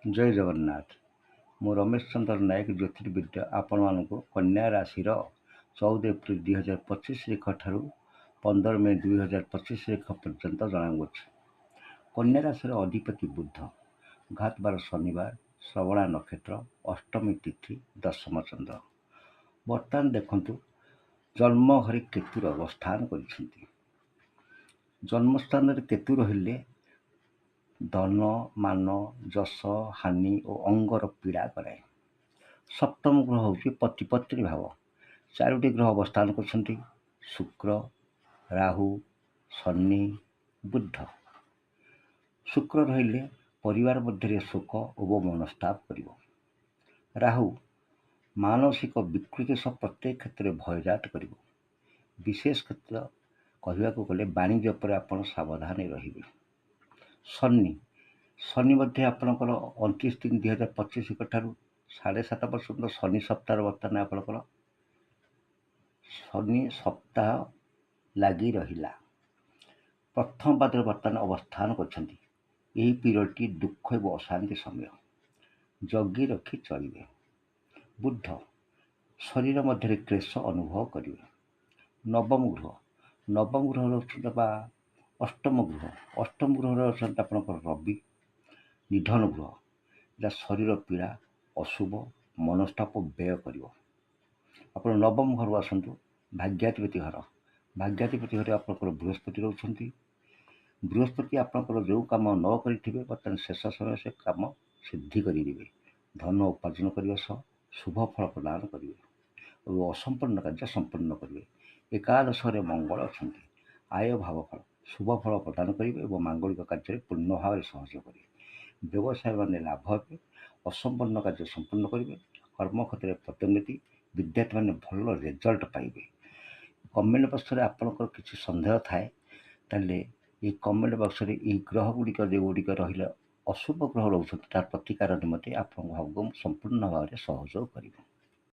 ଜୟ ଜଗନ୍ନାଥ। ମୁଁ ରମେଶ ଚନ୍ଦ୍ର ନାୟକ, ଜ୍ୟୋତିର୍ବିଦ୍ୟା, ଆପଣମାନଙ୍କୁ କନ୍ୟା ରାଶିର 14 ଏପ୍ରିଲ 2025 ତାରିଖ ଠାରୁ 15 ମେ 2025 ତାରିଖ ପର୍ଯ୍ୟନ୍ତ ଜଣାଉଅଛି। କନ୍ୟା ରାଶିର ଅଧିପତି ବୁଧ, ଘାତବାର ଶନିବାର, ଶ୍ରବଣା ନକ୍ଷତ୍ର, ଅଷ୍ଟମୀ ତିଥି, ଦଶମ ଚନ୍ଦ୍ର। ବର୍ତ୍ତମାନ ଦେଖନ୍ତୁ, ଜନ୍ମ ଘରେ କେତୁର ଅବସ୍ଥାନ କରିଛନ୍ତି। ଜନ୍ମସ୍ଥାନରେ କେତୁ ରହିଲେ ଧନ, ମାନ, ଯଶ ହାନି ଓ ଅଙ୍ଗର ପୀଡ଼ା କରାଏ। ସପ୍ତମ ଗ୍ରହ ହେଉଛି ପତିପତ୍ନୀ ଭାବ। ଚାରୋଟି ଗ୍ରହ ଅବସ୍ଥାନ କରୁଛନ୍ତି: ଶୁକ୍ର, ରାହୁ, ଶନି, ବୁଧ। ଶୁକ୍ର ରହିଲେ ପରିବାର ମଧ୍ୟରେ ଶୋକ ଓ ମନସ୍ତାପ କରିବ। ରାହୁ ମାନସିକ ବିକୃତି ସହ ପ୍ରତ୍ୟେକ କ୍ଷେତ୍ରରେ ଭୟଜାତ କରିବ। ବିଶେଷ କ୍ଷେତ୍ର କହିବାକୁ ଗଲେ ବାଣିଜ୍ୟ ଉପରେ ଆପଣ ସାବଧାନ ରହିବେ। ଶନି, ଶନି ମଧ୍ୟ ଆପଣଙ୍କର 29/3/2025 ଠାରୁ 7.5 ପର୍ଯ୍ୟନ୍ତ ଶନି ସପ୍ତାହରେ ବର୍ତ୍ତମାନ ଆପଣଙ୍କର ଶନି ସପ୍ତାହ ଲାଗି ରହିଲା। ପ୍ରଥମ ପାଦରେ ବର୍ତ୍ତମାନ ଅବସ୍ଥାନ କରିଛନ୍ତି। ଏହି ପିରିୟଡ଼ଟି ଦୁଃଖ ଏବଂ ଅଶାନ୍ତି ସମୟ, ଜଗି ରଖି ଚଳିବେ। ବୁଧ ଶରୀର ମଧ୍ୟରେ କ୍ଲେଶ ଅନୁଭବ କରିବେ। ନବମ ଗୃହ, ନବମ ଗୃହ ରହୁଛନ୍ତି ବା ଅଷ୍ଟମ ଗୃହ, ଅଷ୍ଟମ ଗୃହରେ ଅଛନ୍ତି ଆପଣଙ୍କର ରବି, ନିଧନ ଗୃହ, ଯାହା ଶରୀର ପୀଡ଼ା, ଅଶୁଭ ମନସ୍ତାପ, ବ୍ୟୟ କରିବ। ଆପଣ ନବମ ଘରୁ ଆସନ୍ତୁ, ଭାଗ୍ୟାଧିପତି ଘର। ଭାଗ୍ୟାଧିପତି ଘରେ ଆପଣଙ୍କର ବୃହସ୍ପତି ରହୁଛନ୍ତି। ବୃହସ୍ପତି ଆପଣଙ୍କର ଯେଉଁ କାମ ନ କରିଥିବେ, ବର୍ତ୍ତମାନ ଶେଷ ସମୟ ସେ କାମ ସିଦ୍ଧି କରିଦେବେ। ଧନ ଉପାର୍ଜନ କରିବା ସହ ଶୁଭ ଫଳ ପ୍ରଦାନ କରିବେ ଓ ଅସମ୍ପୂର୍ଣ୍ଣ କାର୍ଯ୍ୟ ସମ୍ପୂର୍ଣ୍ଣ କରିବେ। ଏକାଦଶରେ ମଙ୍ଗଳ ଅଛନ୍ତି। ଆୟ ଭାବ ଫଳ, ଶୁଭ ଫଳ ପ୍ରଦାନ କରିବେ ଏବଂ ମାଙ୍ଗଳିକ କାର୍ଯ୍ୟରେ ପୂର୍ଣ୍ଣ ଭାବରେ ସହଯୋଗ କରିବେ। ବ୍ୟବସାୟମାନେ ଲାଭ ହେବେ, ଅସମ୍ପୂର୍ଣ୍ଣ କାର୍ଯ୍ୟ ସମ୍ପୂର୍ଣ୍ଣ କରିବେ, କର୍ମକ୍ଷେତ୍ରରେ ପଦୋନ୍ନତି, ବିଦ୍ୟାର୍ଥୀମାନେ ଭଲ ରେଜଲ୍ଟ ପାଇବେ। କମେଣ୍ଟ ବକ୍ସରେ ଆପଣଙ୍କର କିଛି ସନ୍ଦେହ ଥାଏ, ତାହେଲେ ଏଇ କମେଣ୍ଟ ବକ୍ସରେ ଏଇ ଗ୍ରହ ଗୁଡ଼ିକ ଯେଉଁଗୁଡ଼ିକ ରହିଲେ, ଅଶୁଭ ଗ୍ରହ ରହୁଛନ୍ତି, ତାର ପ୍ରତିକାର ନିମନ୍ତେ ଆପଣଙ୍କ ଭାବକୁ ମୁଁ ସମ୍ପୂର୍ଣ୍ଣ ଭାବରେ ସହଯୋଗ କରିବି।